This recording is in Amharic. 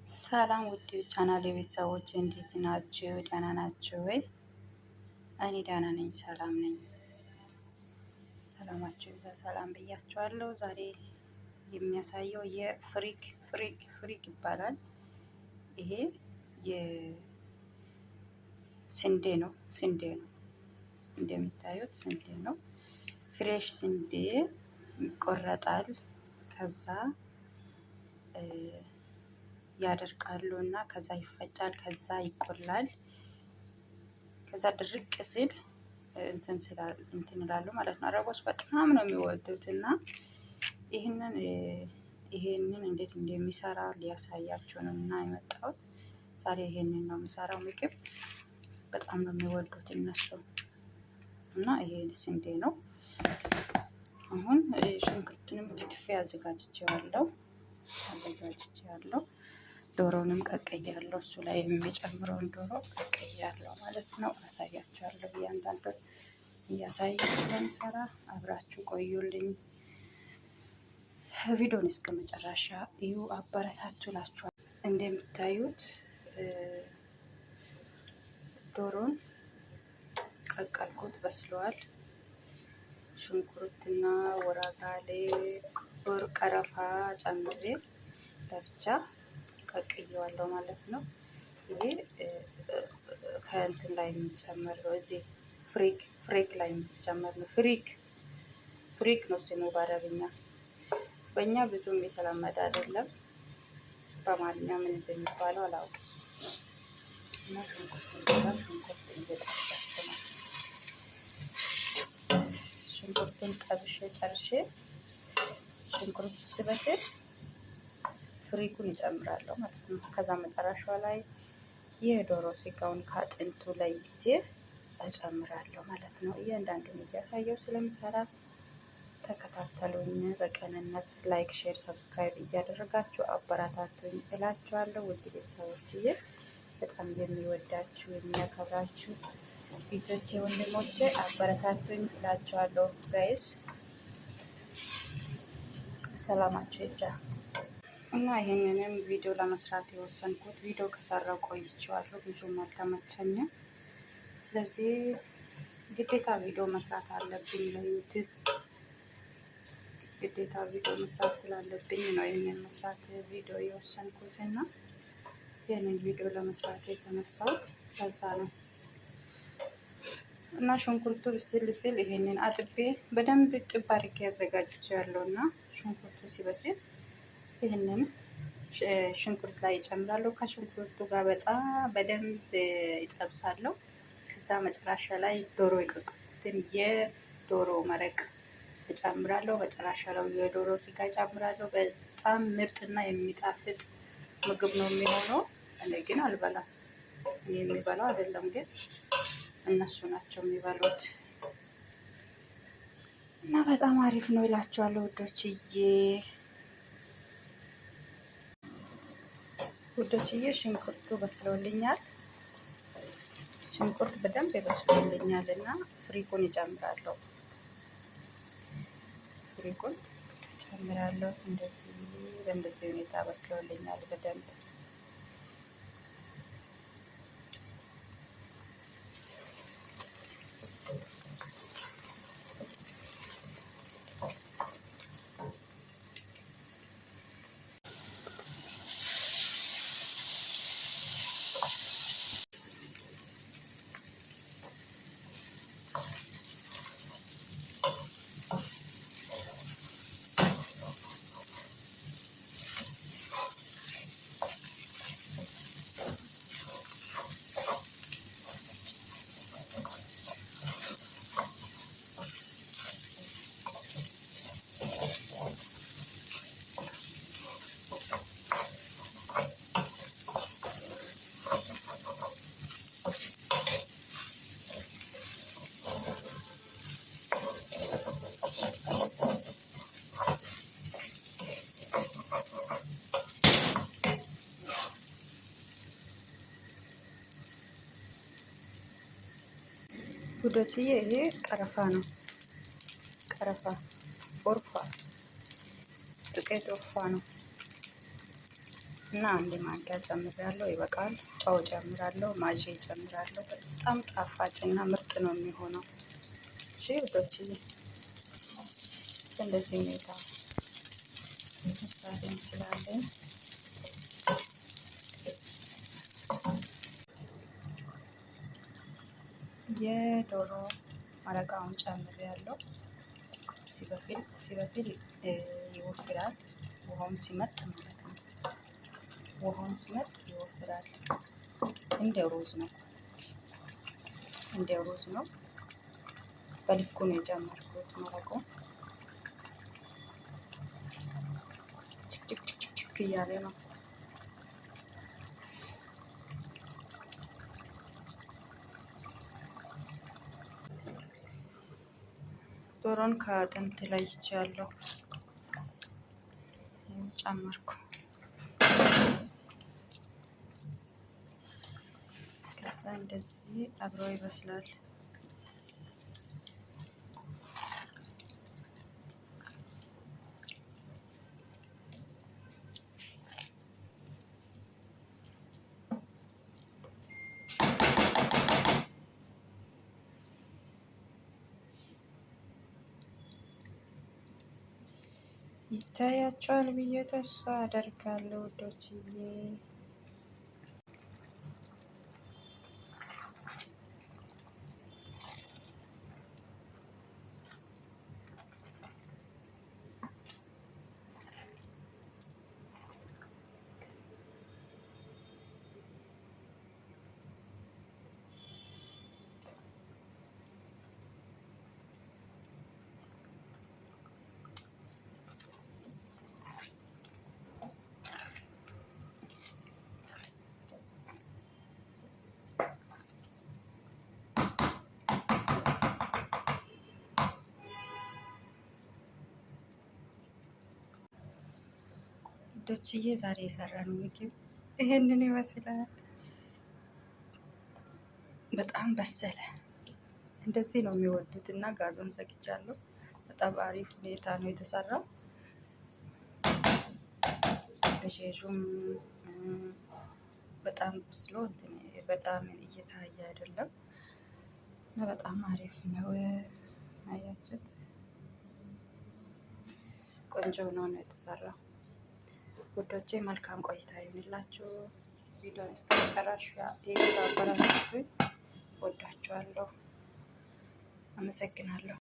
ሰላም ውድ ቻናል የቤተሰቦች እንዴት ናችሁ? ደህና ናችሁ ወይ? እኔ ደህና ነኝ፣ ሰላም ነኝ። ሰላማችሁ ይብዛ። ሰላም ብያችኋለሁ። ዛሬ የሚያሳየው የፍሪክ ፍሪክ ፍሪክ ይባላል። ይሄ የስንዴ ነው፣ ስንዴ ነው እንደሚታዩት ስንዴ ነው። Fresh ስንዴ ይቆረጣል። ከዛ ያደርቃሉ እና ከዛ ይፈጫል፣ ከዛ ይቆላል። ከዛ ድርቅ ሲል እንትን ይላሉ ማለት ነው። አረቦች በጣም ነው የሚወዱት እና ይህንን ይሄንን እንዴት እንደሚሰራ ሊያሳያችሁ ነው እና የመጣሁት ዛሬ ይሄንን ነው የሚሰራው ምግብ። በጣም ነው የሚወዱት እነሱ እና ይሄ ስንዴ ነው። አሁን ሽንኩርቱንም ከትፌ አዘጋጅቼዋለሁ አዘጋጅቼዋለሁ። ዶሮንም ቀቅያለሁ። እሱ ላይ የሚጨምረውን ዶሮ ቀቅያለሁ ማለት ነው። አሳያችኋለሁ። እያንዳንዱን እያሳየሁ ስለምሰራ አብራችሁ ቆዩልኝ። ቪዲዮን እስከ መጨረሻ እዩ፣ አበረታችሁ ላችኋል። እንደምታዩት ዶሮን ቀቀልኩት፣ በስለዋል። ሽንኩርትና ወራጋሌ ቀረፋ ጨምሬ ለብቻ ቀቅየዋለሁ ማለት ነው። ይሄ ከእንትን ላይ የሚጨመር ነው። እዚህ ፍሪክ ፍሪክ ላይ የሚጨመር ነው። ፍሪክ ፍሪክ ነው ስሙ በአረብኛ። በእኛ ብዙም የተለመደ አይደለም። በአማርኛ ምን እንደሚባለው አላውቅም። እና ሽንኩርት ሽንኩርት እየጠበስኩ ነው። ሽንኩርቱን ጠብሼ ጨርሼ ሽንኩርቱ ሲበስል ፍሪኩን ይጨምራለሁ ማለት ነው። ከዛ መጨረሻ ላይ የዶሮ ስጋውን ከአጥንቱ ለይቼ እጨምራለሁ ማለት ነው። እያንዳንዱን እያሳየው ስለምሰራ ተከታተሉኝ። በቅንነት like፣ share፣ subscribe እያደረጋችሁ አበረታቱኝ እላችኋለሁ። ውድ ቤተሰቦችዬ በጣም የሚወዳችሁ የሚያከብራችሁ እህቶቼ ወንድሞቼ አበረታቱኝ እላችኋለሁ። Guys ሰላማችሁ ይብዛ። እና ይሄንንም ቪዲዮ ለመስራት የወሰንኩት ቪዲዮ ከሰራው ቆይቼዋለሁ፣ ብዙም አልተመቸኝም። ስለዚህ ግዴታ ቪዲዮ መስራት አለብኝ ለ YouTube ግዴታ ቪዲዮ መስራት ስላለብኝ ነው ይሄንን መስራት ቪዲዮ የወሰንኩት እና ይህንን ቪዲዮ ለመስራት የተነሳሁት ለዛ ነው። እና ሽንኩርቱ ብስል ሲል ይሄንን አጥቤ በደንብ ጥብ አድርጌ አዘጋጅቼዋለሁ እና ሽንኩርቱ ሲበስል ይህንን ሽንኩርት ላይ እጨምራለሁ። ከሽንኩርቱ ጋር በጣም በደንብ ይጠብሳለሁ። ከዛ መጨረሻ ላይ ዶሮ የቀቀልኩትን የዶሮ መረቅ እጨምራለሁ። መጨረሻ ላይ የዶሮ ስጋ እጨምራለሁ። በጣም ምርጥና የሚጣፍጥ ምግብ ነው የሚሆነው። እኔ ግን አልበላም፣ እኔ የሚበላው አይደለም፣ ግን እነሱ ናቸው የሚበሉት እና በጣም አሪፍ ነው ይላችኋለሁ ውዶችዬ። ውዶችዬ ሽንኩርቱ በስሎልኛል። ሽንኩርት በደንብ ይበስሎልኛል እና ፍሪኩን እጨምራለሁ። ፍሪኩን እጨምራለሁ። እንደዚህ በእንደዚህ ሁኔታ በስሎልኛል በደንብ። ውዶችዬ ይሄ ቀረፋ ነው። ቀረፋ ኦርፋ፣ ዱቄት ኦርፋ ነው። እና አንድ ማንኪያ ጨምሬያለሁ፣ ይበቃል። ጨው ጨምራለሁ፣ ማጂ ጨምራለሁ። በጣም ጣፋጭና ምርጥ ነው የሚሆነው። እሺ ውዶችዬ፣ እንደዚህ ሁኔታ መስራት እንችላለን። የዶሮ መረቃውን ጨምሬያለሁ። ሲበስል ይወፍራል። ውሃውን ሲመጥ ማለት ነው። ውሃውን ሲመጥ ይወፍራል። እንደ ሩዝ ነው፣ እንደ ሩዝ ነው። በልኩ ነው የጨመርኩት መረቁ። ችክችክችክ እያለ ነው። ዶሮን ከአጥንት ለይቻለሁ፣ ጨመርኩ። ከዛ እንደዚህ አብሮ ይበስላል። ይታያቸዋል ብዬ ተስፋ አደርጋለሁ ውዶችዬ። ውዶችዬ ዛሬ የሰራነው ምግብ ይሄንን ይመስላል። በጣም በሰለ። እንደዚህ ነው የሚወዱት እና ጋዙን ዘግቻለሁ። በጣም አሪፍ ሁኔታ ነው የተሰራው። እሼሹም በጣም ብስሎ በጣም እየታየ አይደለም እና በጣም አሪፍ ነው። አያችሁት? ቆንጆ ነው የተሰራው። ውዶቼ መልካም ቆይታ ይሁንላችሁ። ቪዲዮን እስከ መጨረሻ አበረታቱኝ። ወዳችኋለሁ። አመሰግናለሁ።